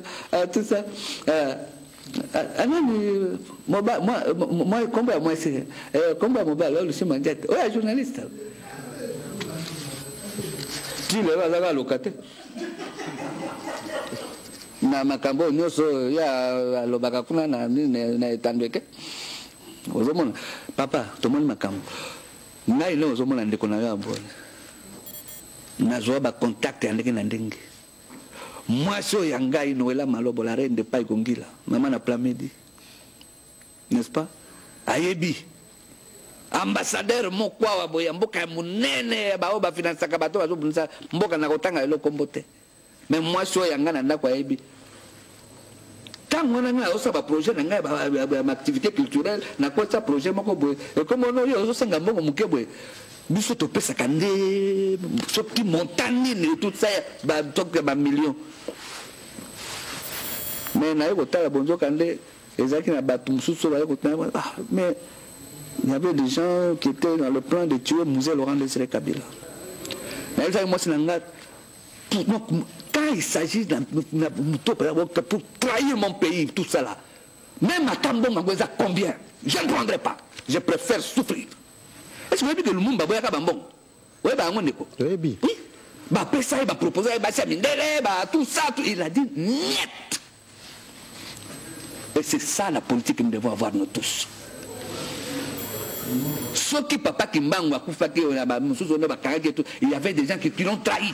tout ça. Anani kombo ya mwasi, kombo ya mobali oyo Lushima Ndiate, oyo ya journaliste, ti lelo azaka aluka te na makambo oyo nyonso oyo ya alobaka kuna na nini, na etando eke. Ozomona, papa, tomoni makambo ngai nde ozomona, ndeko na yo ya boye, nazwa bacontact ya ndenge na ndenge. Mwasi oyo ya ngai, Noela Malobo, la reine de pai kongila, mama na Plamedi, n'est-ce pas, ayebi. Ambassadeur moko awa boye ya mboka ya monene, baoyo bafinansaka bato bazobundisa mboka, na kotanga lelo kombo te, mais mwasi oyo yanga na ndako ayebi. Ntango wana ngai azosala baprojet na ngai ya activité culturelle, nakotisa projet moko boye, ekomona oyo ozosenga mbongo moke boye, biso topesaka nde soki montant nini, tout ça, ya bamillion. Mais naye kotala bonzoka nde ezalaki na bato mosusu oyo baye kotala. Ah, mais il y avait des gens qui étaient dans le plan de tuer Mzee Laurent Désiré Kabila. Nayebisaki mwasi na nga, donc quand il s'agit pour trahir mon pays, tout ça là, même ata mbongo yango eza combien, je ne prendrai pas, je préfère souffrir. Est ce que oyebi ke Lumumba boyaka bambongo? Oyeba yango, ndeko? Oyebi. Oui, bapesa ye, bapropose ye basi ya mindele, ba tout ça, tout. Il a dit niet. Et c'est ça la politique que nous devons avoir, nous tous. Soki papa Kimbangu akufaki, mosusu oyo bakangaki, il y avait des gens qui l'ont trahi.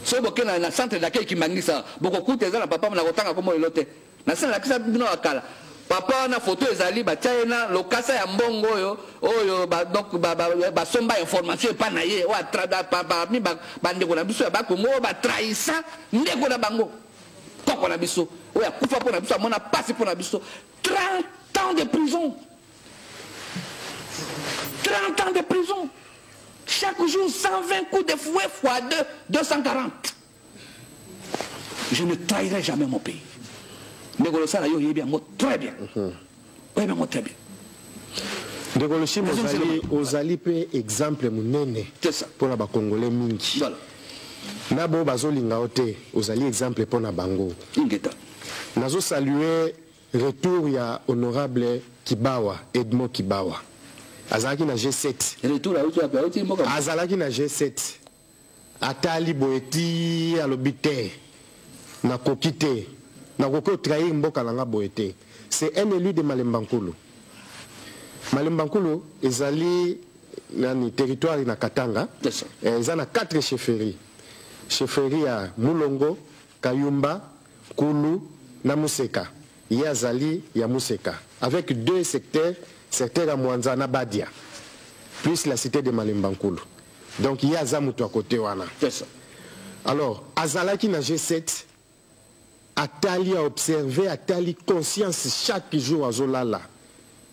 Soki boke na centre d'accueil Kimbangisa, bokokuta eza na papa na kotanga komo lelo te, na sala lakisa bino ya kala. Papa wana, photo ezali, batia ye na lokasa ya mbongo oyo donc basomba information epa na ye, oyo parmi bandeko na biso ya Bakongo oyo batrahisa ndeko na bango, koko na biso oyo akufa mpo na biso, amona pasi mpo na biso. 30 ans de prison, 30 ans de prison, chaque jour 120 coups de fouet fois 2, 240. Je ne trahirai jamais mon pays. Ndeko losala, yo oyebi yango très bien, oyebi yango très bien. Ndeko Lushima, ozali, ozali mpe exemple monene mpona Bakongolais mingi. Na bo bazolinga yo te, ozali exemple mpo na bango. Ingeta. Nazosalue retour ya honorable Kibawa, Edmond Kibawa. Azalaki na G7. Retour auti wapi? Auti mboka. Azalaki na G7, atali boye ti alobi te, nakoki te, nakoki otrahir mboka na nga boye te. C'est un élu de Malemba Nkulu. Malemba Nkulu ezali nani, territoire na Katanga. Eza na quatre chefferie: chefferie ya Mulongo, Kayumba, Kulu na Museka. Ye azali ya Museka, avec deux secteurs, secteur ya Mwanza na Badia, plus la cité de Malemba Nkulu. Donc ye aza moto ya kote wana. Alors azalaki na G7, atali, aobserve, atali conscience. Chaque jour azolala,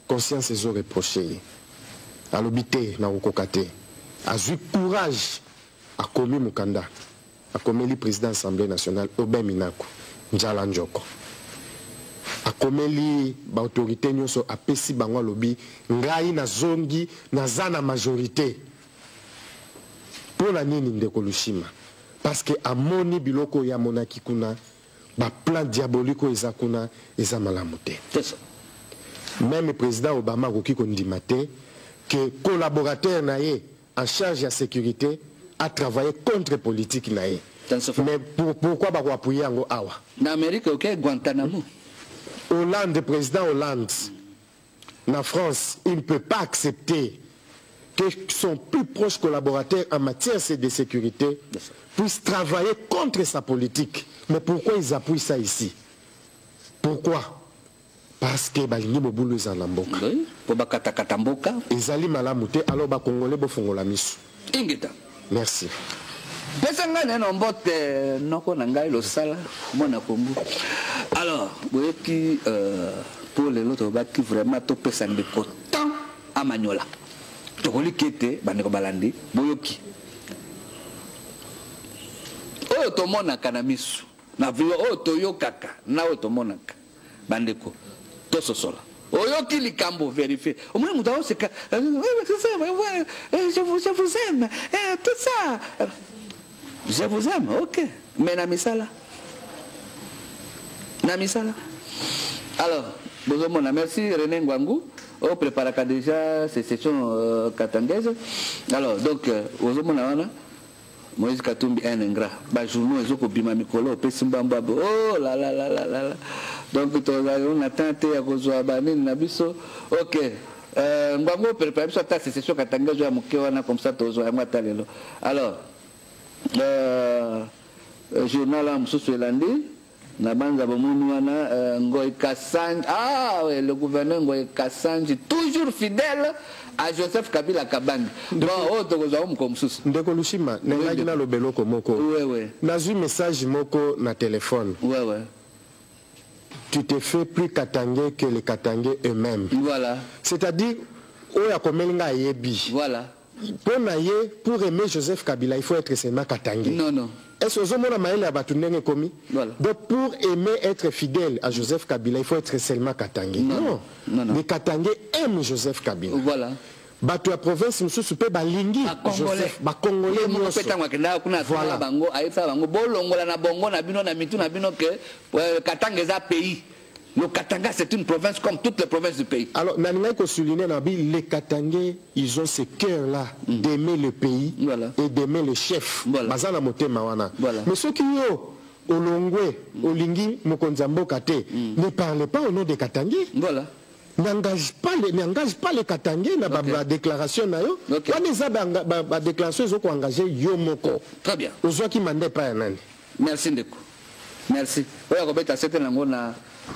conscience ezoreproche ye. Alobi te, nakokoka te. Azwi courage, akomi mokanda, akomeli président Assemblée nationale Aubin Minaku Njala Njoko, akomeli baautorité nyonso, apesi bango, alobi: ngai nazongi, naza na majorité. Mpo na nini, ndeko Lushima? Parce que amoni biloko oyo amonaki kuna, baplan diabolique oyo eza kuna, eza malamu te. Même président Obama akoki kondima te que collaborateur na ye en charge ya sécurité a travaillé contre politique na ye. Mais pourquoi bakoappuye yango awa? Na Amérique, ok, Guantanamo. Hollande, président Hollande na France, il ne peut pas accepter que son plus proche collaborateur en matière de sécurité puisse travailler contre sa politique. Mais pourquoi ils appuient ça ici? Pourquoi? Parce que balingi mobulu eza na mboka. Oui, po bakatakata mboka. Ezali malamu te. Alors Bakongolais, bofongola miso. Ingeta. Merci. Pesa ngai nano mbote noko na ngai losala mwana Kongo. Alors boyoki, mpo lelo tolobaki vraiment topesa ndeko temps amanyola. Tokoliki ete bandeko balandi, boyoki oyo tomonaka na miso na oyo toyokaka na oyo tomonaka. Bandeko, tososola. Oyoki likambo, vérifie. Omoni moto aoseka: je vous aime, tout ça, je vous aime, ok, mais na misala, na misala. Alors bozomona, merci René Ngwangu oyo préparaka déjà sécession katangaise. Alors donc ozomona wana Moïse Katumbi un ingrat. Bajournaux ezokobima mikolo, opesi mbambo abe, oh la la la la la. Donc tozali na temps te ya kozwa banini na biso. Ok, Ngwango prépare biso ata sécession katangaise ya moke wana, comme ça tozwa yango ata lelo. Alors journal ya mosusu elandi. Na banza bomoni wana euh, Ngoy Kasanji ah ouais, le gouverneur Ngoy Kasanji toujours fidèle à Joseph Kabila Kabange. Bon oyo tokozwa moko mosusu. Ndeko Lushima, nalingaki naloba eloko moko. Ouais, ouais. Nazwi message moko na telefone. Ouais, ouais. Tu te fais plus katangais que les katangais eux-mêmes. Voilà. C'est-à-dire oyo akomeli nga ayebi. Voilà. Mpo na ye, pour aimer Joseph Kabila, il faut être seulement katangais. Non, non. Est-ce que ozomona mayele ya bato ndenge ekomi? Voilà. Donc pour aimer être fidèle à Joseph Kabila, il faut être seulement katangais. Non, non. Non, non. Les katangais aiment Joseph Kabila. Voilà. Bato ya province mosusu mpe balingi Joseph, ba congolais Ye moko nyonso. mpe ntango akendaka kuna atuna Voilà. bango ayebisaka bango bolongola na bongo na bino na mitu na bino ke Katanga eza pays. Le Katanga c'est une province comme toutes les provinces du pays. Alors nalingaki ko souligner na bi les katangais ils ont ce cœur là d'aimer le pays Voilà. et d'aimer le chef. Voilà. Baza na motema wana. Voilà. Mais soki yo olongwe olingi mokonzi ya mboka te, ne parlez pas au nom des katangais. Voilà. N'engage pas les, n'engage pas les katangais na ba, Ok. ba déclaration na yo. Ok. Wana eza ba, ba, ba déclaration ezo ko engager yo moko. Très bien. Ozwaki mandat epai ya nani? Merci ndeko. Merci. Oyo akobeta sete nango na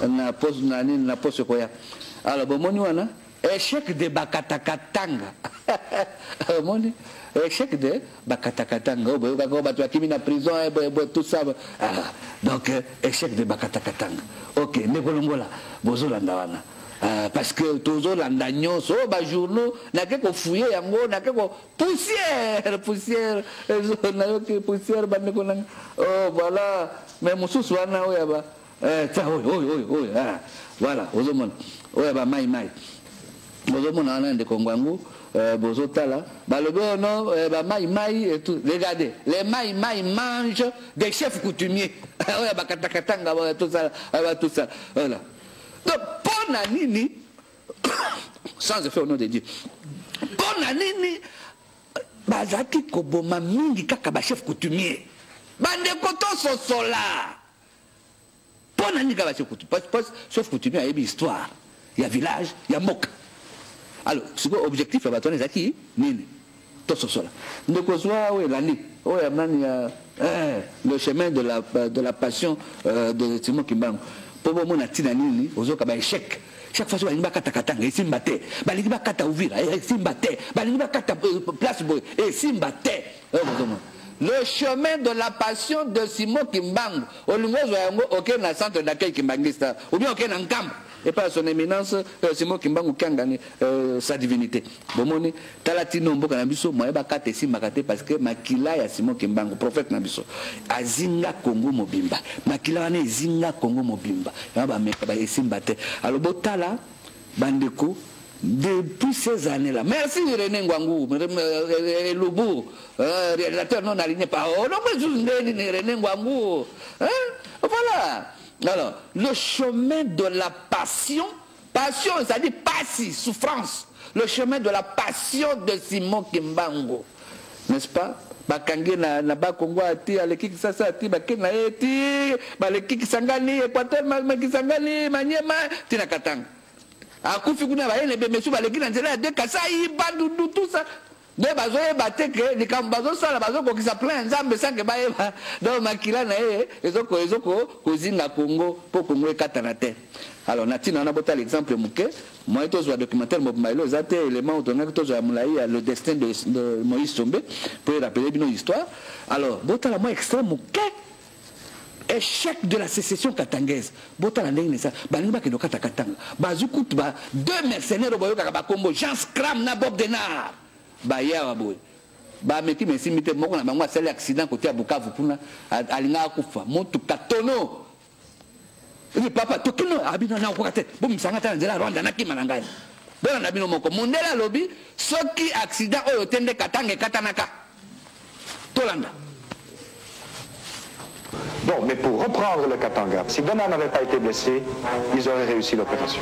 na poste na nini na poste koya. Alors bomoni wana échec de Bakatakatanga. Omoni échec de Bakatakatanga. Oyo boyokaka oyo bato bakimi na prison, eh, boye, boye, tout ça. Ah, donc échec de Bakatakatanga. OK, ndeko longola bozolanda wana. Parce que tozolanda nyonso oyo ba journaux nake kofouiller yango nake ko poussière poussière ezo nayoki poussière bandeko nanga. Oh voilà, mais mosusu wana oyo ya ba tia oyo oyo oyo oyo, ah, voilà ozomona oyo ya ba mai mai ozomona wana ndeko ngwangu bozotala balobi oyo no ba mai mai et tout. Regardez, les mai mai mangent des chefs coutumiers oyo ya bakatakatanga oyo tout ça, oyo tout ça, voilà. Donc pona nini sans effet au nom de Dieu, pona nini bazalaki koboma mingi kaka ba chef coutumier bandeko tososola. Pona nini kaka ba chef coutumier? Parce que chef coutumier ayebi histoire ya village ya mboka. Alors sikoyo objectif ya bato wana ezalaki nini? Tososola. Ndeko zwa oyo elandi oyo ya nani ya le chemin de la passion de Simon Kimbangu. Po bomona ntina nini ozoka ba échec. Chaque fois balingi bakata Katanga esimba te, balingi bakata Uvira esimba te, balingi bakata place boye esimba te. Oyo bozomona le chemin de la passion de Simon Kimbangu. Olingo ozwa yango oke na centre d'accueil kimbangiste ou bien oke na Nkamba et par son éminence Simon Kimbangu Kiangani sa divinité. Bomoni tala tino mboka na biso moye bakata esimbaka te parce que makila ya Simon Kimbangu prophète na biso azinga Congo mobimba, makila wana ezinga Congo mobimba ya ba meka ba esimba te. Alors botala bandeko depuis ces années-là. Merci René Ngwangu, Lubu, réalisateur non aligné par. Oh non, mais je suis René Ngwangu. Hein? Voilà. Alors, le chemin de la passion, passion, c'est-à-dire passi, souffrance. Le chemin de la passion de Simon Kimbangu. N'est-ce pas? Bakangi na ba Congo ati aleki Kisasa ati bake na ye ti baleki Kisangani Équateur ma Kisangani Maniema ti na Katanga. Akufi kuna ba yene bemesu baleki na nzela ya deux Kasai Bandundu tout ça. Nde bazoyeba te ke likambo bazosala bazokokisa plein ya Nzambe sans ke bayeba. Donc makila na ye ezoko kozinga Congo po Congo ekatana te. Alors na tina wana botala exemple moke, moi tozwa documentaire mobimba elo eza te élément oyo tongaki tozwa ya molai ya le destin de Moïse Tshombe pour rappeler bino histoire. Alors botala moi extrait moke. Échec de la sécession katangaise. Botala ndenge nesa, balingi bakende kokata Katanga. Bazwi kutu ba deux mercenaires oyo bayokaka ba kombo Jean Schramme na Bob Denard. Bayawa boye. Ba meki mais simite moko na bango asali accident côté ya Bukavu kuna, alinga akufa. Motuka tono. Ni papa tokino abino na okoka te. Bo misanga ta nzela Rwanda na kima na ngai. Bona na bino moko mondela lobi soki accident oyo tende Katanga ekatanaka. Tolanda. Bon, mais pour reprendre le Katanga, si Denard n'avait pas été blessé, ils auraient réussi l'opération.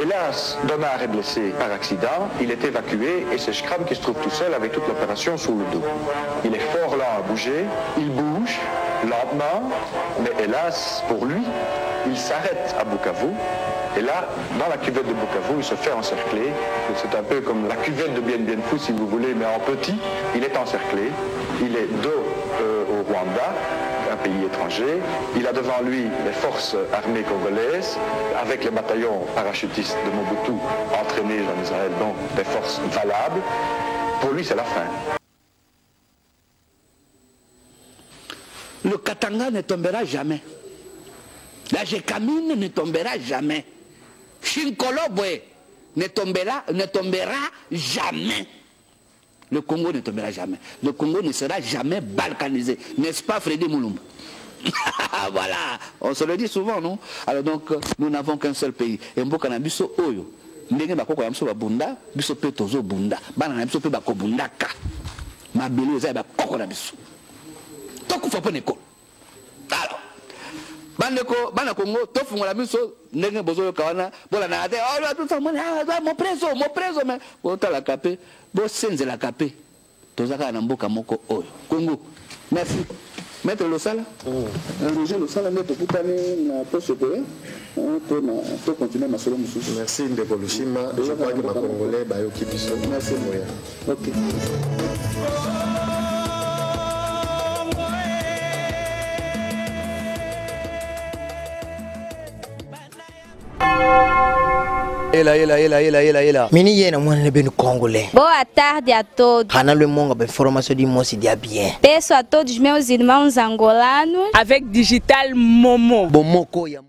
Hélas, Denard est blessé par accident, il est évacué et c'est Schramme qui se trouve tout seul avec toute l'opération sous le dos. Il est fort lent à bouger, il bouge lentement, mais hélas, pour lui, il s'arrête à Bukavu. Et là, dans la cuvette de Bukavu, il se fait encercler. C'est un peu comme la cuvette de Bien Bien Phu, si vous voulez, mais en petit. Il est encerclé, il est dos au Rwanda, un pays étranger. Il a devant lui les forces armées congolaises, avec les bataillons parachutistes de Mobutu entraînés en Israël, donc des forces valables. Pour lui, c'est la fin. Le Katanga ne tombera jamais. La Gécamine ne tombera jamais. Shinkolobwe ne tombera, ne tombera jamais. Le Congo ne tombera jamais. Le Congo ne sera jamais balkanisé. N'est-ce pas, Freddy Moulumba? Voilà, on se le dit souvent, non? Alors donc, nous n'avons qu'un seul pays. Et mboka na biso oyo, ndenge bakoko ya biso babunda, biso pe tozo bunda. Bana na biso pe bakobundaka. Mabele eza ya bakoko na biso. Tokufa mpo na ekolo. Alors, bandeko bana Congo, tofungola miso ndenge bozoyoka wana, bolandaka te, oh, tout ça, ah, mon preso, mon preso, mais botalaka pe, bosenzelaka pe. Toza kaka na mboka moko oyo, Congo. Merci. Maître Losala, Roger Losala nde tokutani na poste koya to na to continuer masolo mosusu. Merci ndeko Lushima, je crois que ba Congolais bayoki biso. Merci. Moya. Ok. Ela, ela, ela, ela, ela, ela. Mini yena mwana ne benu congolais. Boa tarde a todos. Hana le monga ba information di mosi dia bien. Peço a todos meus irmãos angolanos. Avec Digital Momo. Bomoko ya